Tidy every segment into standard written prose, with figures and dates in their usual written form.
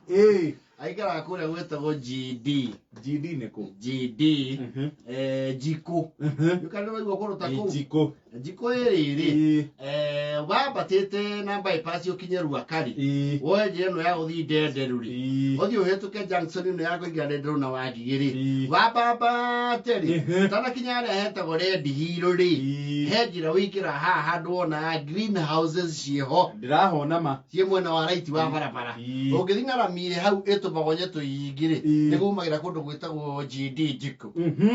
Ĩĩ. Aikaraga kũrĩa gwĩtagwo GD. GD nĩ kũ? GD. Njikũ. Nĩũkana waigua kũndũ ta kũu? Njikũ. Njikũ ĩrĩrĩ. Ĩĩ. Wambatĩte na bypass ũkinye Ruakari. Ĩĩ. Woe njĩra ĩno ya gũthiĩ Ndenderu rĩ. Ĩĩ. Ũthiĩ ũhĩtũke junction ĩno ya kũingĩra Ndenderu na Wangigĩ rĩ. Ĩĩ. Wambambate rĩ. Ũtanakinya harĩa hetagwo Red Hill rĩ. Ĩĩ. He njĩra ũingĩra haha handũ wonaga green houses ciĩho. Ndĩrahona ma. Ciĩ mwena wa right wa barabara. Ĩĩ. Ũngĩthiĩ na rami ĩrĩ hau ĩtũmagonye tũingĩ rĩ, Ĩĩ. nĩ kumagĩra kũndũ gwĩtagwo GD Njikũ.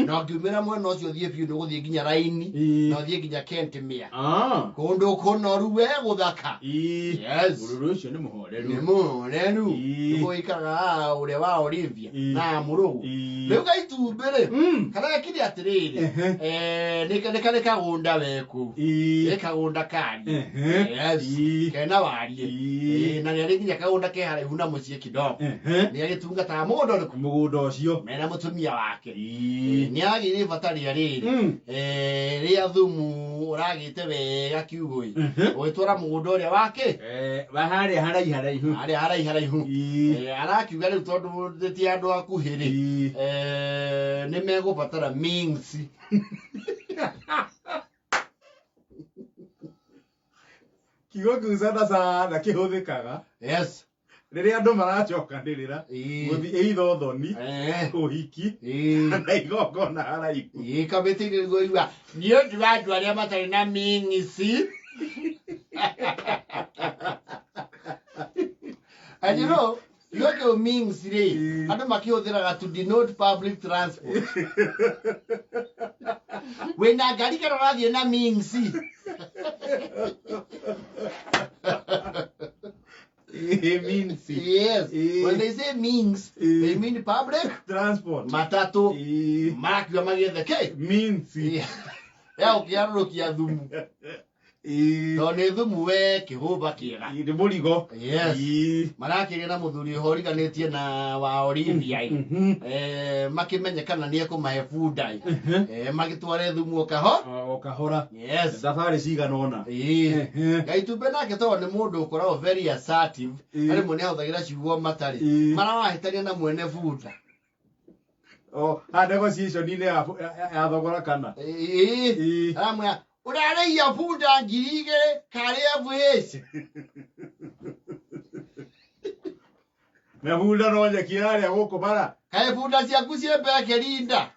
Na ũngiumĩra mwena ũcio ũthiĩ biũ nĩ ũgũthiĩ nginya raini Ĩĩ. na ũthiĩ nginya Kentmere. Ah. Kũndũ kũnoru we gũthaka. Ĩĩ. Yes. Mũrũrũ ũcio nĩ mũhoreru. Nĩ mũhoreru. Ĩĩ. Nĩguo wĩikaraga haha ũrĩa wa Olivia Ĩĩ. na Mũrũgũ. Ĩĩ. Rĩu gaitumbĩ rĩ, karĩa kire atĩrĩrĩ, nĩ karĩ kagũnda we kũu. Ĩĩ. Nĩ kagũnda karie. Yes. Ĩĩ. Kena wariĩ. Ĩĩ. Ĩĩ, na nĩ arĩ nginya kagũnda ke haraihu na mũciĩ kidogo. Nĩ agĩtungataga mũgũnda ũrĩkũ? Mũgũnda ũcio. Mena mũtumia wake. Ĩĩ. Nĩ agĩire bata rĩa rĩrĩ. Rĩa thumu ũragĩte wega kiugũ ĩ. Ũgĩtwara mũgũnda ũrĩa wake. Wa harĩa haraihu haraihu. Harĩa haraihu haraihu. Ĩĩ. Arakiuga rĩu tondũ ti andũ akuhĩ rĩ. Ĩĩ. Nĩ megũbatara means. Kiugo kĩu sana sana kĩhũthĩkaga Yes. rĩrĩa andũ maracokanĩrĩra Ĩĩ. gũthiĩ either ũthoni, ũhiki Ĩĩ. kana igongona haraihu. Ĩĩ, kamĩtĩ-inĩ nĩguo igua nĩ ũndũ wa andũ arĩa matarĩ na means. And you know, kiugo kĩu means rĩ, Ĩĩ. andũ makĩhũthĩraga to denote public transport. Wĩna ngari kana ũrathiĩ na means? Ĩĩ, means. Yes. Ĩĩ. When they say means, Ĩĩ. they mean public Transport. matatu Ĩĩ. marakiuga magĩethe kĩ Means. ya ũkĩarũrũkia thumu Ĩĩ. tondũ nĩ thumu we kĩhũmba kĩega. Ĩĩ, nĩ mũrigo. Yes. Ĩĩ. Marakĩria na mũthuri ũho ũriganĩtie na wa Olivia ĩ. Makĩmenye kana nĩ ekũmahe bunda ĩ. Magĩtware thumu o kaho. O kahora. Yes. Thabarĩ cigana ũna. Ĩĩ. Gaitumbĩ nake tondũ nĩ mũndũ ũkoragwo very assertive, rĩmwe nĩ ahũthagĩra ciugo matarĩ. Marawahĩtania na mwene bunda. O, haha negotiation-inĩ ya thogora kana? Ĩĩ. Ĩĩ. Aramwĩra ũrarĩhia bunda 2000 karĩ FH. Na bunda no nyeki ĩrarĩa gũkũ bara. Kaĩ bunda ciaku ciĩ mbekerinda?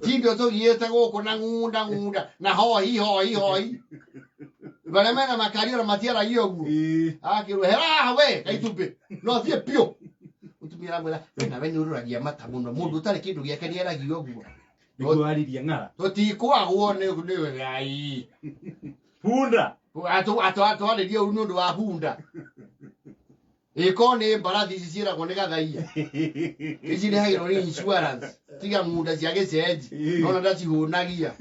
Tindio tũgiĩte gũkũ na ng'unda ng'unda na hohi hohi hohi. Barĩa mena makari ona matiaragia ũguo. Ĩĩ. Akĩrwo hera haha we gaitumbĩ no thiĩ biũ. Mũtumia aramwĩra we nawe nĩ ũrũragia mata mũno mũndũ ũtarĩ kĩndũ gĩake nĩ aragia ũguo. Nĩguo aririe ng'ara. Tũtikwagwo nĩ nĩ Ngai. Bunda. Atwarĩrie ũru nĩ ũndũ wa bunda. Ĩko nĩ mbarathi ici ciĩragwo nĩ gathaia. Ici rĩhagĩrwo nĩ insurance. Tiga ng'unda cia gĩcenji. Nona ndacihũnagia.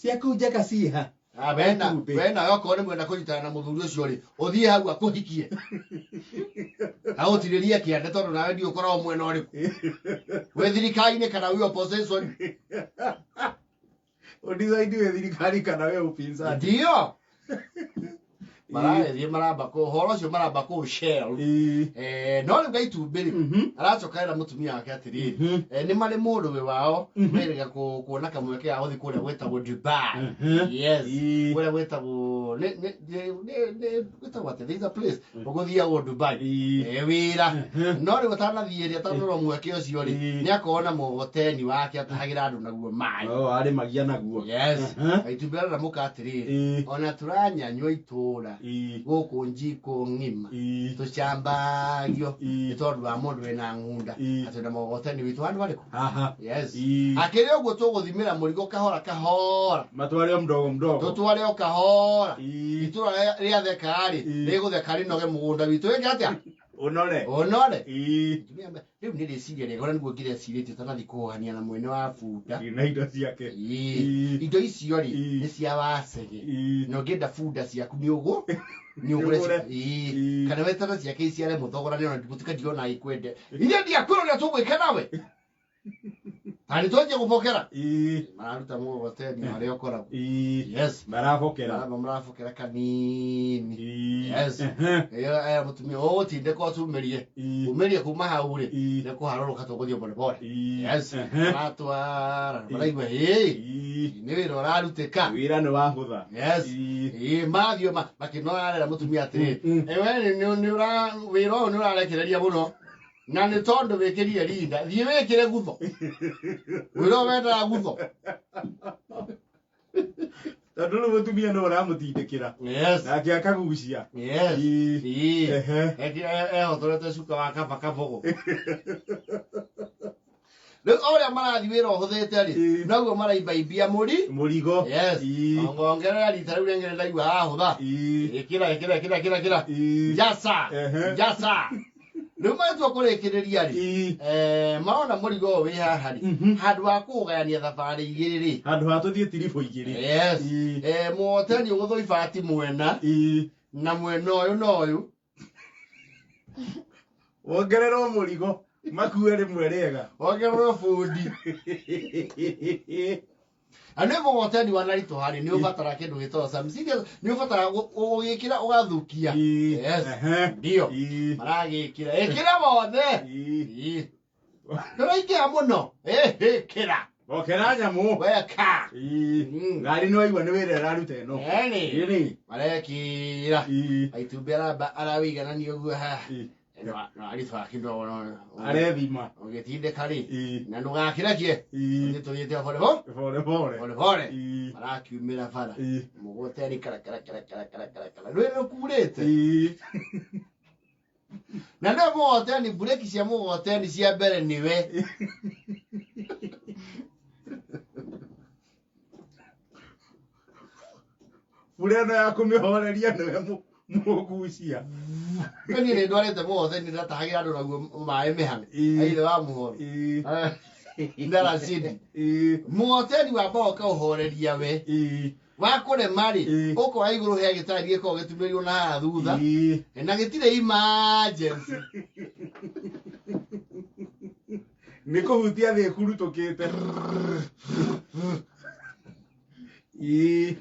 Ciaku njega ciha. Ah, wena Itumbĩ. wena okorwo nĩ mwenda kũnyitana na mũthuri ũcio rĩ, ũthiĩ hau akũhikie. Agũtirĩrie kĩande tondũ nawe ndiũ ũkoragwo mwena ũrĩkũ. Wĩ thirikari-inĩ kana wĩ opposition. Ũdecide wĩ thirikari kana wĩ upinzani. Ndio. Maragĩthiĩ maramba kũ ũhoro ũcio maramba kũ shell. Ĩĩ. No rĩu gaitumbĩ rĩ, aracokerera mũtumia wake atĩrĩrĩ, nĩ marĩ mũrũwe wao merĩga kuona kamweke ga gũthiĩ kũrĩa gwĩtagwo Dubai. Yes. Ĩĩ. Kũrĩa gwĩtagwo nĩ gwĩtagwo atĩ there is a place ũgũthiagwo Dubai. Ĩĩ. Wĩra. No rĩu atanathiĩ rĩ, atanora mweke ũcio rĩ, Ĩĩ. nĩ akorwo na mũgoteni wake atahagĩra andũ naguo maĩ. Oh, arĩmagia naguo. Yes. Gaitumbĩ arera mũka atĩrĩrĩ, Ĩĩ. ona tũranyanyua itũra Ĩĩ. gũkũ njiko ng'ima Ĩĩ. tũcambagio Ĩĩ. nĩ tondũ wa mũndũ wĩna ng'unda Ĩĩ. atĩ na mũgogoteni witũ handũ harĩkũ? Haha. Yes. Ĩĩ. Akĩrĩ ũguo tũgũthimĩra mũrigo kahora kahora. Matware o mdogo mdogo. Tũtware o kahora. Ĩĩ. Itũra rĩatheka rĩ, Ĩĩ. rĩgũtheka rĩnoge mũgũnda witũ wĩke atĩa? Ũnore. Ũnore. Ĩĩ. Atumia rĩu nĩ rĩciria rĩega ũrĩa nĩguo ngĩrecirĩtie ũtanathiĩ kũhohania na mwene wa bunda. Ĩĩ, na indo ciake. Ĩĩ. Ĩĩ. Indo icio rĩ, Ĩĩ. nĩ cia wacege. Ĩĩ. Na ũngĩenda bunda ciaku nĩ ũgũ nĩ ũgũre Nĩ ũgũre. Ĩĩ. Ĩĩ. Kana weterere ciake iciare mũthogorane ona gũtuĩka ndirona agĩkwende. Ithe ndiakwĩra ũrĩa tũgwĩka nawe. Na nĩ twanjia gũbokera. Ĩĩ. Mararuta mũgogoteni harĩa ũkoragwo. Ĩĩ. Yes. Marabokera. Maramba marabokera kanini. Ĩĩ. Yes. Ehe. Ĩyo mũtumia ũgũtindĩka ũtumĩrie. Ĩĩ. Umĩrie kuma hau rĩ. Ĩĩ. Nĩ kũharũrũka tũgũthiĩ pole pole. Ĩĩ. Yes. Ehe. Maratwara Ĩĩ. maraigua ĩĩ Ĩĩ. nĩ wĩra ũrarutĩka. Wĩra nĩ wahũtha. Yes. Ĩĩ. Ĩĩ mathiĩ makĩnorarera mũtumia atĩrĩ. Mm. We nĩ ũra wĩra ũyũ nĩ ũrarekereria mũno. Na nĩ tondũ wĩkĩrire rinda. Thiĩ wĩkĩre gutho. Wĩra ũyũ wendaga gutho. Tondũ rĩu mũtumia no ũramũtindĩkĩra. Yes. Nake akagucia. Yes. Ĩĩ. Ĩĩ. Ehe. Ehotorete cuka wa kaba kabogo. Rĩu o ũrĩa marathiĩ wĩra ũhũthĩte rĩ, Ĩĩ. noguo maraibaimbia mũri. Mũrigo. Yes. Ĩĩ. Ongongerera rita rĩu rĩngĩ nĩndaigua hahũtha. Ĩĩ. Ĩkĩra ĩkĩra ĩkĩra ĩkĩra ĩkĩra. Ĩĩ. Njasa. Ehe. Njasa. Rĩu matua kũrĩkĩrĩria rĩ, Ĩĩ. Marona mũrigo ũyũ wĩ haha rĩ, Mhm. handũ ha kũũgayania thabarĩ igĩrĩ rĩ. Handũ ha tũthiĩ tiribũ igĩrĩ. Yes. Ĩĩ. Mũgoteni ũgũthwo ibati mwena Ĩĩ. na mwena ũyũ na ũyũ. Wongererwo mũrigo. Makue rĩmwe rĩega. Wongererwo bundi. Na nĩ mũgoteni wa naritũha rĩ, nĩ ũbatara kĩndũ gĩtagwo some serious, nĩ ũbatara gũgĩkĩra ũgathukia. Ĩĩ. Yes. Ehe. Ndio. Ĩĩ. Maragĩkĩra. Ĩkĩra wothe. Ĩĩ. Ĩĩ. Ndũraingĩha mũno. Ĩkĩra. Bokera nyamũ. Weka. Ĩĩ. Mm. Ngari nĩ waigua nĩ wĩra ĩraruta ĩno. Ĩni. Ĩni. Marekĩra. Ĩĩ. Maitumbĩ aramba arawĩiganania ũguo haha. Ĩĩ. No aritũha kĩndũ Arethima. ũgĩtindĩka rĩ. Ĩĩ. Na ndũgakĩrekie. Ĩĩ. Tũthiĩte pole pole. Pole pole. Pole pole. Ĩĩ. Marakiumĩra bara. Ĩĩ. Mũgoteni kara kara kara kara kara kara kara. Rwĩ rũkurĩte. Ĩĩ. Na nĩwe mũgoteni mburĩki cia mũgoteni cia mbere nĩwe. Mbura ĩno ya kũmĩhoreria nĩwe mũgucia. Niĩ nĩ ndwarĩte mũgoteni ndatahagĩra andũ naguo maĩ mĩhang'o. Ĩĩ. Aithe wa mũhoro. Ĩĩ. Ndaracidi. Ĩĩ. Mũgoteni wamba ũkaũhoreria we. Ĩĩ. Wakũrema rĩ, Ĩĩ. ũkoya igũrũ he gĩtari gĩkoragwo gĩtumĩrĩirwo na haha thutha. Ĩĩ. Na gĩtirĩ emergency. Nĩ kũhutia thĩ ĩkurutũkĩte. Ĩĩ.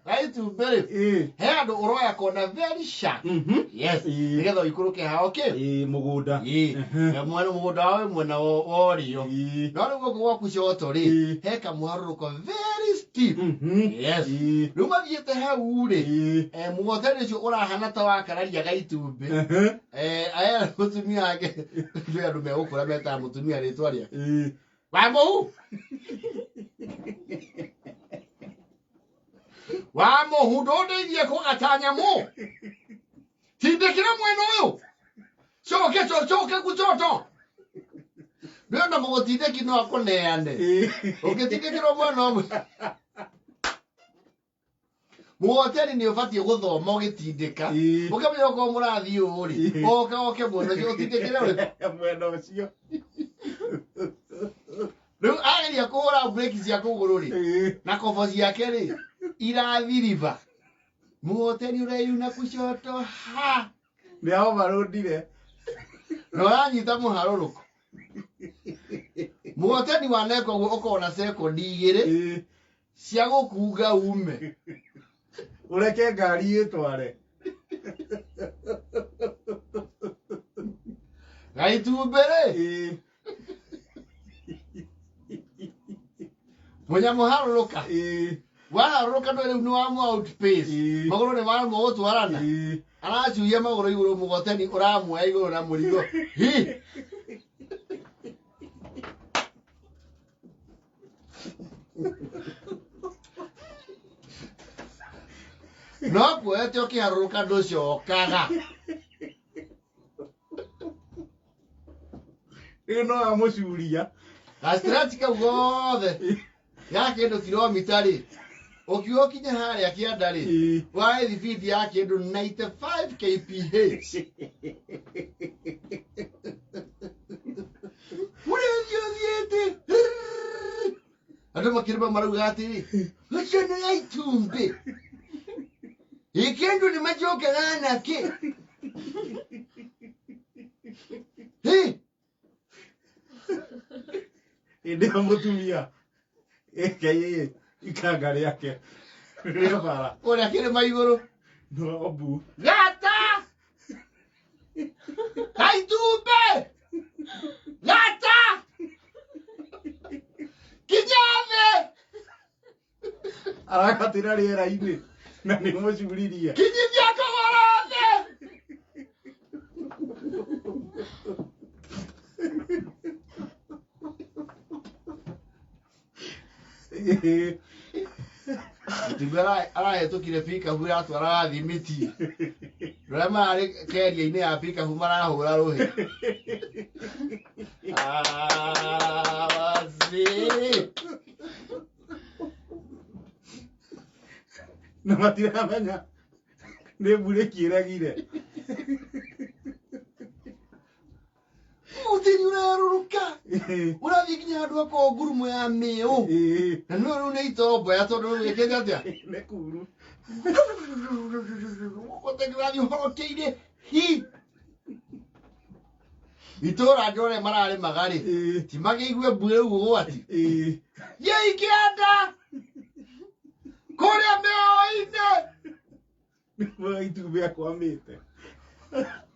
Gaitumbĩ rĩ, Ĩĩ. he handũ ũroya kona very sharp. Mhm. Yes. Ĩĩ. Nĩgetha ũikũrũke hao kĩ? Ĩĩ mũgũnda. Ĩĩ. Ehe. Mwena mũgũnda wawe mwena wa ũrĩo. Ĩĩ. No rĩu gũkũ gwaku coto rĩ, Ĩĩ. he kamũharũrũko very steep. Mhm. Yes. Ĩĩ. Rĩu mathiĩte hau rĩ, Ĩĩ. Mũgoteni ũcio ũrahana ta wakararia gaitumbĩ. Ehe. Aya mũtumia wake, nĩ andũ megũkũra metaga mũtumia rĩtwa rĩake. Ĩĩ. Wa mũhu. Wa mũhu ndũndeithie kũgata nyamũ. Tindĩkĩra mwena ũyũ. Coke coke gucoto. Ndĩrona mũgũtindĩki no akũneane. Ĩĩ. Ũngĩtindĩkĩrwo mwena ũmwe. Mũgoteni nĩ ũbatiĩ gũthoma ũgĩtindĩka. Ĩĩ. Ũkamenya okorwo mũrathiĩ ũũ rĩ, Ĩĩ. oka oke mwena ũcio ũtindĩkĩre ũrĩkũ. Mwena ũcio. Rĩu ageria kũhũra breki cia kũgũrũ rĩ, Ĩĩ. na kobo ciake rĩ, irathiriba. Mũgoteni ũreyuna kucoto ha. Nĩ overloadire. Na ũranyita mũharũrũko. Mũgoteni waneka ũguo ũkoragwo na sekondi igĩrĩ Ĩĩ. cia gũkunga ume. Ũreke ngari ĩtware. Gaitumbĩ rĩ, Ĩĩ. mũnyamũharũrũka. Ĩĩ. Waharũrũka ndũĩ rĩu nĩ wamũ outpace. Ĩĩ. Magũrũ nĩ maremwo gũtwarana. Ĩĩ. Aracuria magũrũ igũrũ mũgoteni ũramuoya igũrũ na mũrigo. Hi! No kuoete ũkĩharũrũka ndũcokaga. Rĩu no amũcuria. Gastretch kau gothe ya kĩndũ kiromita rĩ, ũkiuga ũkinye harĩa kĩanda rĩ, Ĩĩ. wae thibindi ya kĩndũ 95 kph. Ũrĩa ũthiĩte. Andũ makĩrĩma marauga atĩrĩ, ũcio nĩ gaitumbĩ. Ĩ kĩndũ nĩ macokaga nakĩ. Hĩ! Hĩndĩ ĩyo mũtumia ĩkĩ ikanga rĩake rĩa bara Kũrĩa kĩrĩma igũrũ. No mbu. Gata! Kaitumbĩ! Gata! Kinya thĩ! Aragatĩra rĩera-inĩ na nĩ mũcuririe. Kinyithia kũgũrũ thĩ! Mũtumia arahĩtũkire pikabu ĩratwaraga thimiti. Arĩa mararĩ keria-inĩ ya pikabu marahũra rũhĩ. Ah, wazee. Na matiramenya nĩ mburĩki ĩregire. Mũtĩri ũrarũrũka. Ũrathiĩ nginya handũ hakoragwo ngurumo ya mĩũ. Na nĩ rĩu nĩ itomboya tondũ rĩu wĩkĩte atĩa? Nĩ kuru. Mũtĩri ũrathiĩ ũhorokeire hi. Itũra andũ arĩa mararĩmaga rĩ, ti makĩigue mbu rĩu ũgwati. Yei kĩanda! Kũrĩa mĩoinĩ! Nĩguo itumbĩ akwamĩte.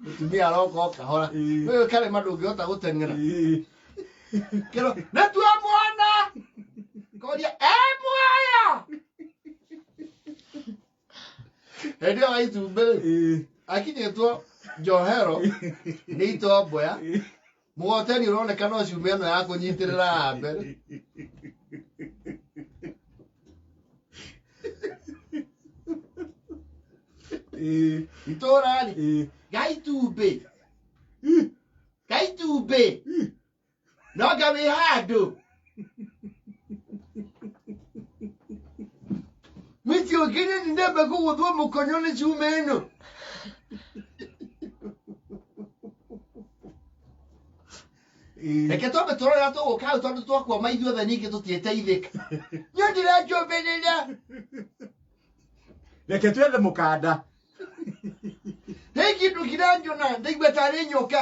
Mũtumia aroka o kahora. Ũyũ karĩma ndũngĩhota gũteng'era. Kĩro, nĩtua mwana! Koria, e muoyo! Hĩndĩ ĩyo itumbĩ rĩ, akinyĩtwo njohero nĩ itomboya, mũgoteni ũroneka no cuma ĩno ya kũnyitĩrĩra haha mbere. Itũra rĩ, gaitumbĩ, gaitumbĩ, no nga wĩ handũ. Mĩtĩ ũngĩ nĩ ndembe kũgũthwo mũkonyo nĩ cuma ĩno. Reke twambe tũrore ũrĩa tũgũka hau tondũ twakwama ithuothe ningĩ tũtiĩteithĩka. Niĩ ndĩranjũmbĩrĩra. Reke twethe mũkanda. He kĩndũ kĩranjũna ndaigua tarĩ nyoka.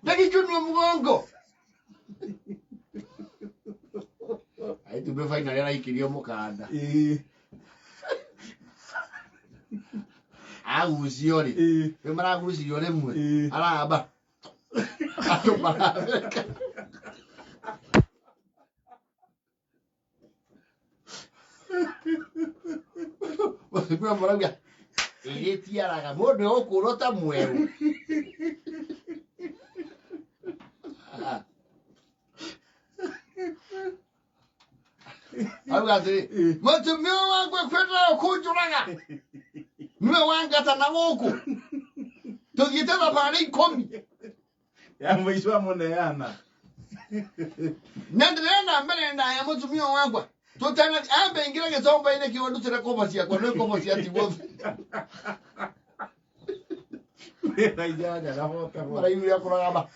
Ndagĩchunwo mũgongo. Aitumbĩ finally araikĩrio mũkanda. Agucio rĩ, rĩu maragucirio rĩmwe, aramba. Andũ maratheka. Mũtumia marauga ĩgĩtiaraga mũndũ egũkũrwo ta mwerũ. Auga atĩrĩ, mũtumia wakwa kwendaga kũnjũraga nĩwe wangata na gũkũ tũthiĩte thabarĩ ikũmi Ya mũico amũneana. Na ndĩrenda mbere ndaya mũtumia wakwa tũtana ambe ingĩra gĩtomba-inĩ kĩo ndutĩre kobo ciakwa nĩ kobo ciatigwo Na ijanya na bota bota. Maraiguire kũragamba.